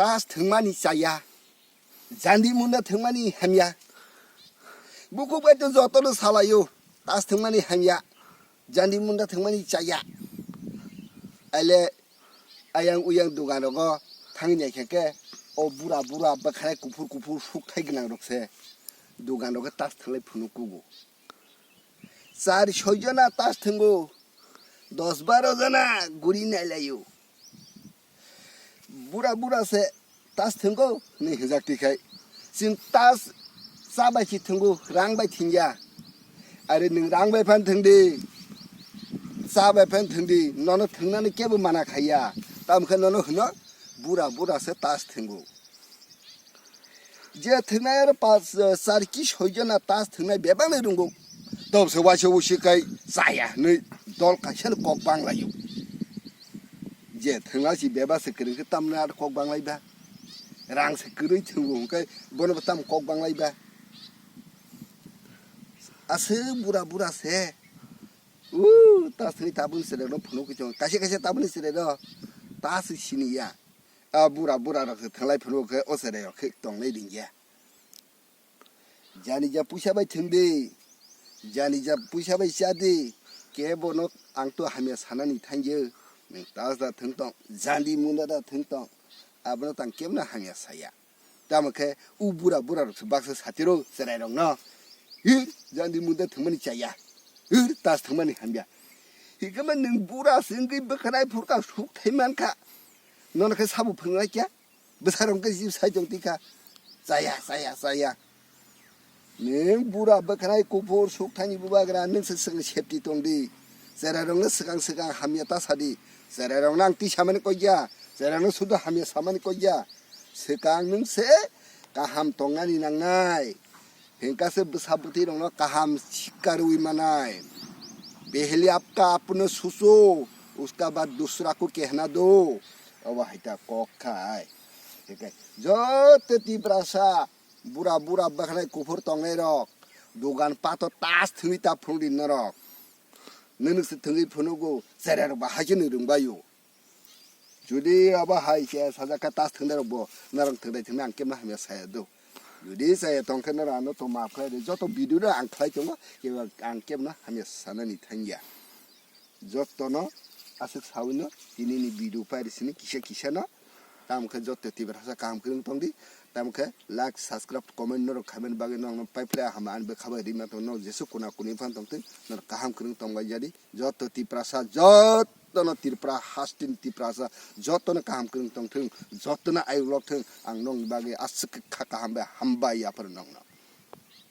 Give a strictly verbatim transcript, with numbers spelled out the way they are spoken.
Tas thwngmani chaya, jandi munda thwngmani hamya. Bukhuk bai to jotono salaio, tas thwngmani hamya, jandi munda thwngmani chaya. Aile ayang uyang dogan rogo thangwi naikha khe, o bura bura bwkhanai kuphur kuphur sukthai gwnang rok se dogan rogo tas thwnglai phunuk kugo. Char soi jona tas thwngo, dos baro jona guri nailaio. Bura bura se tas thwngo hinwi hwnjak twi khai. Chwng tas cha bai si thwngo, rang bai thwngya. Are nwng rang bai phan thwng di, cha bai phan thwng di, nono thwngnani kebo mana khaiya. Tamo khe nono hwno bura bura se tas thwngo. Je thwngnai aro pas, eh, char ki soi jona tas thwngnai bebak nai rwngo. Tobose waisa wusi kai chaya hinwi dol kaisa no kok banglaio. Je thwngna si bebak se kwrwng khe tamni aro kok banglai ba. Rang se kwrwi thwngo hwnkhe bono bo tamo kok banglai ba. Aswk bura bura se. Uu, tas thwngwi tabukni chwrai rok phunuk khe chwng kaisa kaisa tabukni chwrai rok tas siniya. A bura bura rok se thwnglai phano khe o chwrai rok khe tongnai ringya. Jani ja puisa bai thwng di, jani ja puisa bai cha di, kebo no ang to hamya sanani thangyo. Nwng tas da thwng tong, jandi munda da thwng tong, abono tang kebo no hamya saya. Tamo khe u bura bura rok se baksa satiro chwrai rok no. Hir jandi munda thwngmani chaya. Hir tas thwngmani hamya. Hikhe ma nwng bura se wngwi bwkhanai phurkha suk thai mankha. Nono khe sabo phwrwnglai kya? Bwsarok khe jib sai tong tikha. Chaya, chaya, chaya. Nwng bura bwkhanai kuphur suk thani bubagra nwng se swkang safety tong di. Chwrairokno swkang swkang hamya ta sa di. Chwrairokno ang twi samani kok ya. Chwrairokno sudu hamya samani kok ya. Swkang nwng se kaham tongnani nangnai. Hingka se bwsa bwtwi rokno kaham sikka rwi manai. Pehli apka apno suso, uska bad dusra ko kehna do. Obo hai ta kok khai. Hingke joto Tiprasa bura bura bwkhanai kuphur tongnai rok, dogan pato tas thwngwi ta phunukdi norok. Nwng se thwngwi phunugo, chwrairok ba hai se nwng rwngbaio. Jodi abo hai se sajak khe tas thwngnairok bo norok thwngdai thwngna ang kebo no hamya saya do. Jodi saya tong khe norok ano to maaf khlai di. Joto video no ang khlai tongo, kebo ang kebo no hamya sanani thangya. Jotono aswk sawi no tini ni video pairi sini kisa kisa no. Tamo khe joto Tiprasa kaham kwrwng tong di. Tamo khe like, subscribe, comment norok khaimani bagwi norok no paiphlai hambai ani bwkha bai rima tong norok jesu kuna kuni phan tong thung norok kaham kwrwng tong bai jadi. Joto Tiprasa, jotono Tripura hasteni Tiprasa, jotono kaham kwrwng tongthung, jotono ayuk lokthung, ang nokni bagwi aswk kha kaham bai hambai yaphar nokno.